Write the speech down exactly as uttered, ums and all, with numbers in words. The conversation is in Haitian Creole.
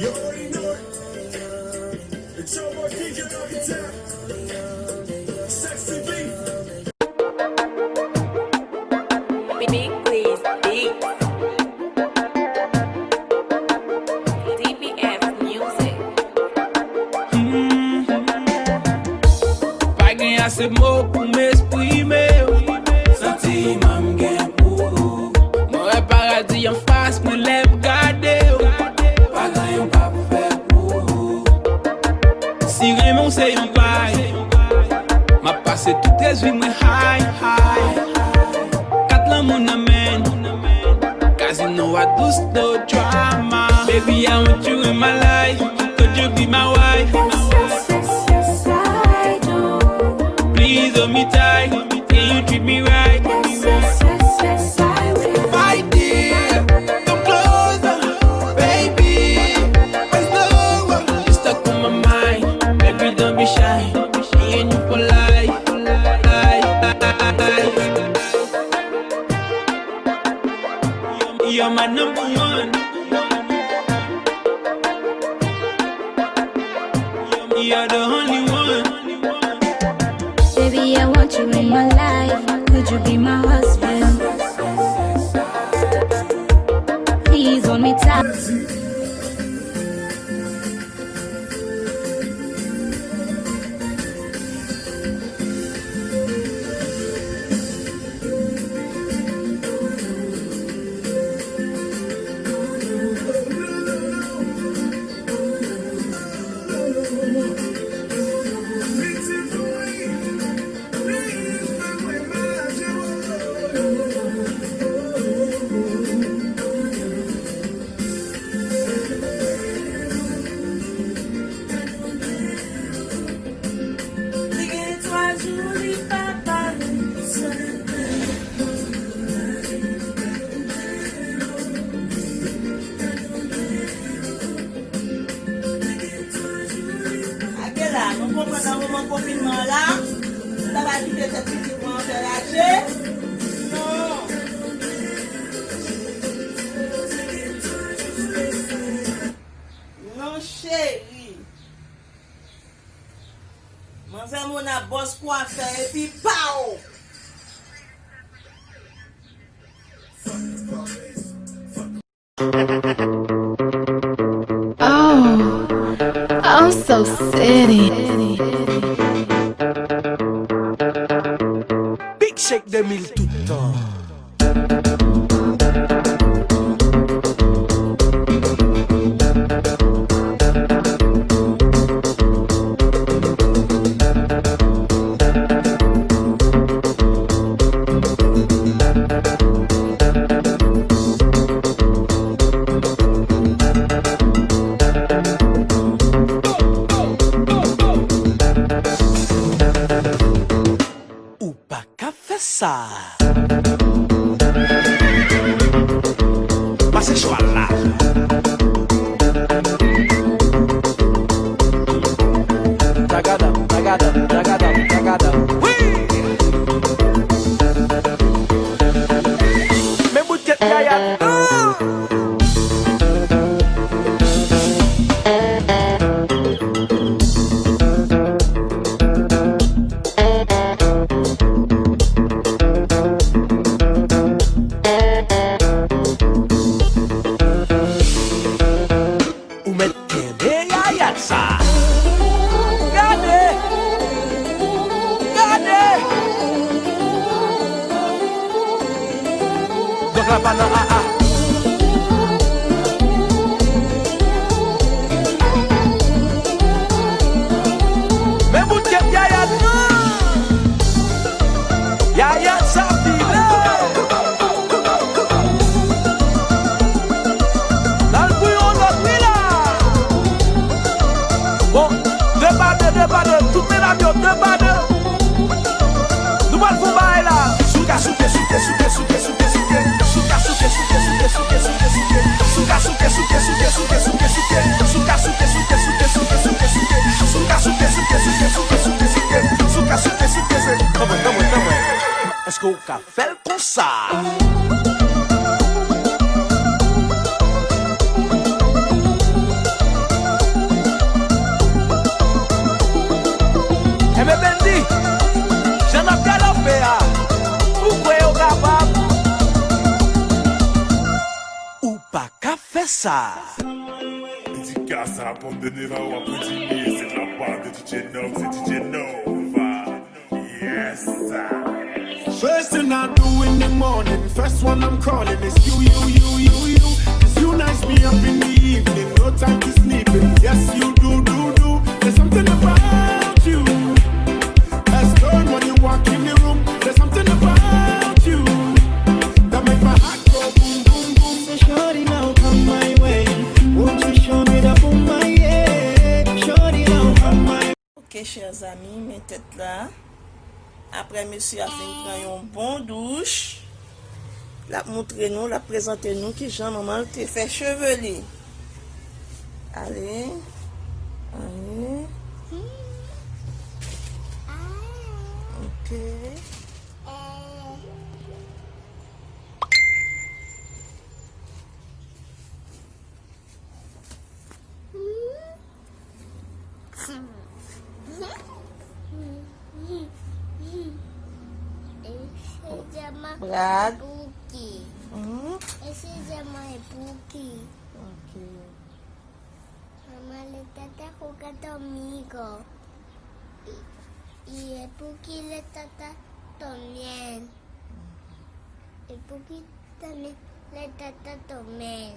You already know it. It's your boy D J Architect. Sexy B. Big Wiz Beats. D P S Music. Pa gen ase mo pou m eksprime w. Santiman m gen pou ou. Mwen wè paradi anfas mwen lè m gade w. Pa gen anyen m p ap fè pou ou. Si renmen w se yon bay. M ap pase tout rès vi mwen high, high. Kat lanmou nan men. Casino a dous, no drama. Baby, I want you in my life. Could you be my wife? Yes, yes, yes, yes, I do. Please hold me tight. Can you treat me right? Yes, yes, yes, yes, I will. My dear, come closer, baby. Why slow? You stuck on my mind. Baby, don't be shy. Me and you for life, life, life. You're my number one. You're the only one. Baby, I want you in my life. Could you be my husband? Please hold me tight. Li gen twa jou li pa pale. Ake la, nou konprann nan moman konfinman an la, nou ta va kite tèt pitit mwen an fè raje. Non. Non, cheri. Manzè Mona bòs kwafè epi pow! Oh, I'm so city. Big Shake de mil tout tan. Ou pa ka fè sa. Pase chwal la. Tagada, tagada, tagada, tagada. Wi! Men bout kèt yaya. Ou mèt kenbe yayad sa. Gade! Gade! Donk la pa nan a a. Men bout kèt yaya nan. Yaya sa file. N al pou yon lòt wi la. Bon, de pa de, de pa de, tout medam yo, de pa de. Nou pral fè yon bagay la. Souka souke, souke, souke, souke, souke, souke. Souka souke, souke, souke, souke, souke, souke. Souka souke, souke, souke, souke, souke, souke. Souka souke, souke, souke, souke, souke, souke. Souka souke, souke, souke, souke, souke, souke. Souka souke, souke, se. Kanmwen, kanmwen, kanmwen. Èske w ka fè l konsa? Sa. Dédicace à la pomme de Neva ou à Printini, c'est de la part de D J Nova, c'est D J Nova. Yes, sir. First thing I do in the morning, first one I'm calling is you, you, you, you, you. Cause you nice me up in the evening, no time to sleeping. Yes, you do, do, do. There's something about you. As stone when you walk in the room, there's something about you that make my heart go boom, boom, boom. So shorty now come my way. Won't you show me the boom my yeah? Shorty now come my Ok, chers amis, men tèt la. Apre mesye a fin pran yon bon douch, l ap moutre nou, l ap prezante nou kijan manman l te fè cheve li. Ale. Ale. Ok. Ese llama Brad. Puki. Mhm. Ese llama Puki. Ok. Mamá le trata jugando amigo. Y, y el Puki le trata también. El Puki también le trata también.